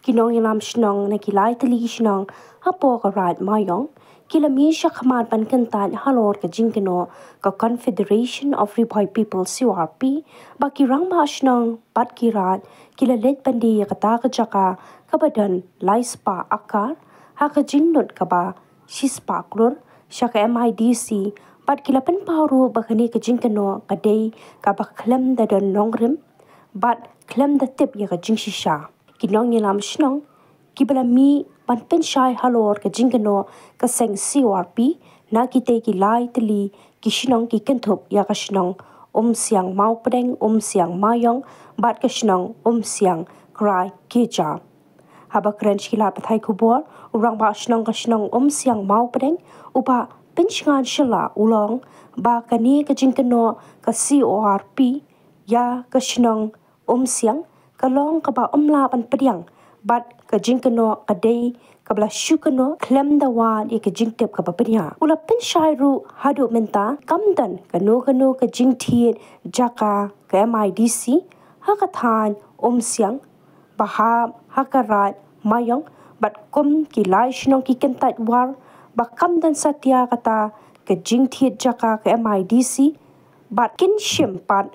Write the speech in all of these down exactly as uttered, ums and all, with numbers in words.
Ki nongïalam shnong na ki lai tylli ki shnong hapoh ka Raid Mawïong ki la mih shakhmat ban kyntait halor ka jingkynnoh ka Confederation of Ri Bhoi People, C O R P, ba ki rangbah shnong bad ki raid ki la leit ban die ïa kata ka jaka kaba don lai spah akar ha ka jinglut kaba shi spah klur sha ka M I D C, bad ki la pynpaw ruh ba kane ka jingkynnoh ka dei kaba khlem da don nongrim bad khlem da tip ïa ka jingshisha. Ki nongïalam shnong kiba la mih ban pynshai halor ka jingkynnoh ka seng C O R P na kitei ki lai tylli ki shnong ki kynthup ïa ka shnong Umsiang Mawpdeng, Umsiang Mawïong bad ka shnong Umsiang Krai Keja. Haba kren sha ki lad pathai khubor, u rangbah shnong ka shnong Umsiang Mawpdeng, u Bah Pynshngaiñ Shylla, u la ong ba kane ka jingkynnoh ka C O R P ïa ka shnong Umsiang ka long kaba ym lah ban pdiang, bad ka jingkynnoh ka dei kaba la shu kynnoh khlem da wad ïa ka jingtip kaba bniah. U la pynshai ruh haduh mynta kam don kano kano ka jingthied jaka ka M I D C ha ka thaiñ Umsiang ba hap ha ka Raid Mawïong, bad kum ki lai shnong ki kyntait war ba kam don satia kata ka jingthied jaka ka M I D C, bad kin shim pat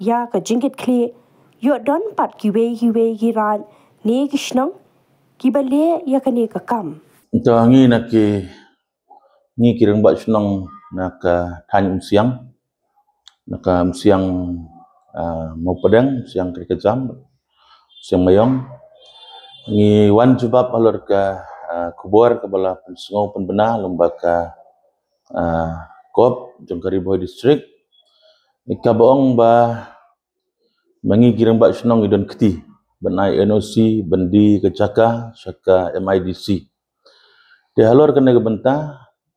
ïa ka jingkitkhlieh, ïoh don pat kiwei kiwei ki raid ne ki shnong kiba leh ïa kane ka kam. Te ngi na ki, ngi ki rangbah shnong na ka thaiñ Umsiang, na ka Umsiang, ah, Mawpdeng, Umsiang Krai Keja, Umsiang Mawïong, ngi wan jubab halor ka, ah, khubor kaba la pynsngew pynbna lyngba ka, ah, kop jong ka Ri Bhoi District, kaba ong ba ma ngi ki rangbah shnong ngi don kti ban ai N O C ban die ka jaka sha ka M I D C. Te halor kane ka bynta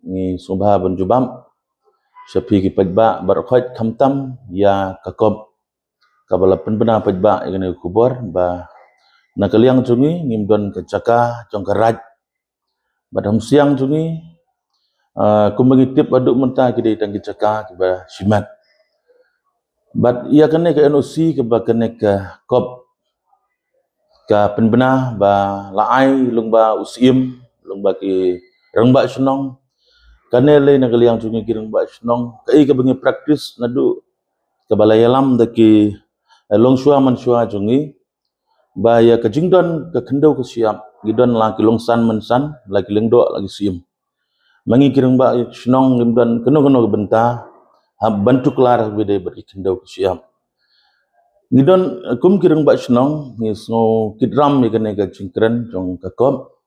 ngi sngewbha ban jubab sha phi ki paidbah baroh khoit, khamtam ïa ka kop kaba la pynbna paidbah ïa kane ka khubor ba na ka liang jong ngi ngim don ka jaka jong ka raid. Bad ha Umsiang jong ngi, ah, kumba ngi tip haduh mynta ki dei tang ki jaka kiba shimet. Bad ïa kane ka N O C kaba kane ka kop ka pynbna ba la ai lyngba u Syiem, lyngba ki rangbah shnong. Kane lei na ka liang jong ngi ki rangbah shnong, kaei kaba ngi practice naduh kaba la ïalam da ki, eh, longshuwa manshuwa jong ngi, ba ïa ka jingdon ka khyndew ka shyiap ngi don la ki longsan mynsan, la ki lyngdoh, la ki syiem. Ma ngi ki rangbah shnong ngim don kano kano ka bynta hap ban tuklar ha kaba ïadei bad ki khyndew ka shyiap. Ngi don, eh, kum ki rangbah shnong ngi sngew kit ram ïa kane ka jingkren jong ka kop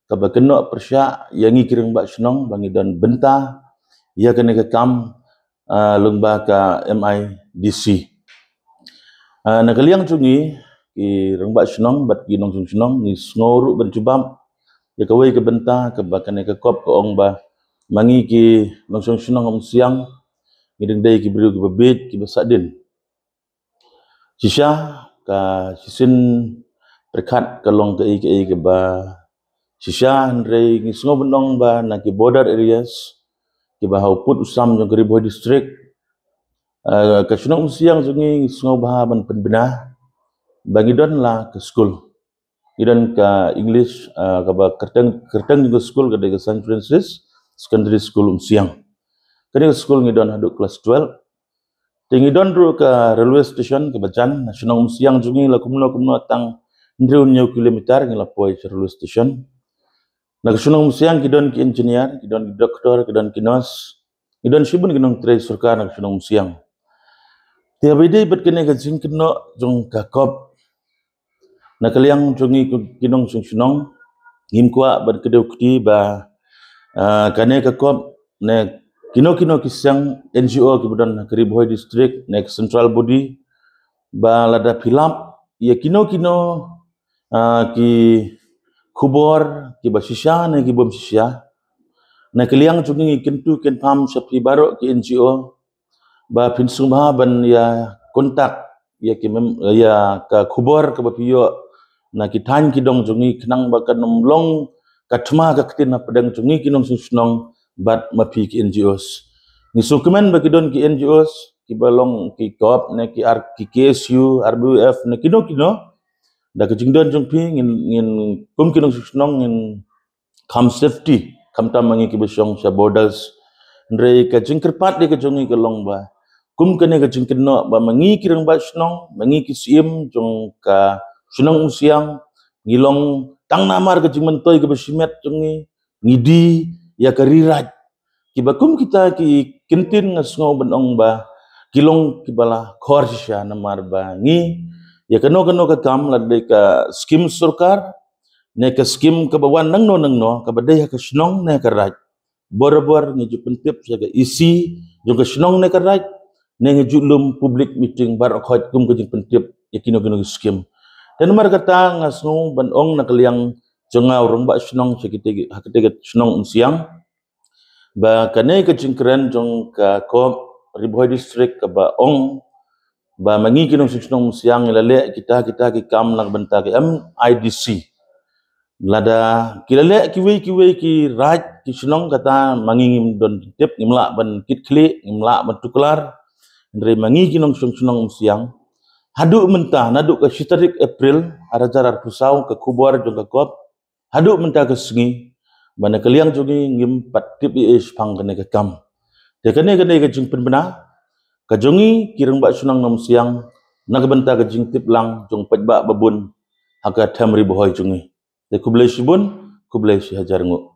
kaba kynnoh pyrshah ïa ngi ki rangbah shnong ba ngi don bynta ïa kane ka kam, ah, lyngba ka M I D C. Ah, na ka liang jong ngi ki rangbah shnong bad ki nongshong shnong ngi sngew ruh ban jubab ïa kawei ka bynta kaba kane ka kop ka ong ba ma ngi ki nongshong shnong Umsiang ngi dang dei ki briew kiba bieit kiba sahdien. Shisha ka shisien pyrkhat ka long kaei kaei kaba shisha, hynrei ngi sngew ban ong ba na ki border areas kiba ha u pud u sam jong ka Ri Bhoi District, eh, ka shnong Umsiang jong ngi ngi sngewbha ban pynbna ba ngi don la ka skul. Ngi don ka English, eh, kaba kyrteng, kyrteng jong ka skul ka dei ka Saint Francis Secondary School Umsiang. Kane ka skul ngi don haduh klas twelve. Te ngi don ruh ka railway station kaba jan, na shnong Umsiang jong ngi la kumno kumno tang hynriew hynñiew kilometer ngi la poi sha railway station. Na ka shnong Umsiang ki don ki engineer, ki don ki doctor, ki don ki nurse, ki don shibun ki nongtrei sorkar na ka shnong Umsiang. Te haba ïadei bad kane ka jingkynnoh jong ka kop, na ka liang jong ngi ki nongshong shnong ngim kwah ban kdew kti ba, ah, kane ka kop ne kino kino ki seng N G O kiba don ha ka Ri Bhoi District ne ka central body, ba lada phi lap ïa kino kino, ah, ki khubor kiba shisha ne ki bym shisha, na ka liang jong ngi ngi kyntu kynpham sha phi baroh ki N G O ba phin sngewbha ban ïa contact ïa ki mem-, ïa ka khubor kaba phi ïoh na ki thaiñ ki dong jong ngi khnang ba kan ym long ka thma ka ktien hapdeng jong ngi ki nongshong shnong bad ma phi ki N G Os. Ngi sngewkmen ba ki don ki N G Os kiba long ki kop ne ki R-, ki K S U, R B U F ne kino kino Da ka jingdon jong phi ngin, ngin kum ki nongshong shnong ngin kham safety, khamtam ma ngi kiba shong sha borders. Hynrei ka jingkyrpad de ka jong ngi ka long ba kum kane ka jingkynnoh ba ma ngi ki rangbah shnong, ma ngi ki syiem jong ka shnong Umsiang, ngi long tang namar ka jingmyntoi kaba shimet jong ngi, ngi die ïa ka ri raij. Kiba kum kita ki kyntien nga sngew ban ong ba ki long kiba la khor shisha namar ba ngi ïa kano kano ka kam, lada ka skim sorkar ne ka skim kaba wan nangno nangno kaba dei ha ka shnong ne ka raij, borabor ngi ju pyntip sha ka E C jong ka shnong ne ka raij, ne ngi ju lum public meeting baroh khoit kum ka jingpyntip ïa kino kino ki skim. Te namar kata nga sngew ban ong na ka liang jong nga u rangbah shnong sha kite ki, ha kite ki shnong Umsiang, ba kane ka jingkren jong ka COP Ri Bhoi District kaba ong ba ma ngi ki nongshong shnong Umsiang ngi la leh kita kita ki kam na ka bynta ki M I D C. Lada ki la leh kiwei kiwei ki raij ki shnong, kata ma ngi ngim don tip, ngim lah ban kit khlieh, ngim lah ban tuklar. Hynrei ma ngi ki nongshong shnong Umsiang, haduh mynta, naduh ka shi tarik April ar hajar arphew saw, ka khubor jong ka COP, haduh mynta ka sngi, ba na ka liang jong ngi ngim pat tip ei ei shaphang kane ka kam. Te kane, kane ka jingpynbna ka jong ngi ki rangbah shnong na Umsiang na ka bynta ka jingtip lang jong paidbah babun ha ka them Ri Bhoi jong ngi. Te khublei shibun, khublei shi hajar nguh.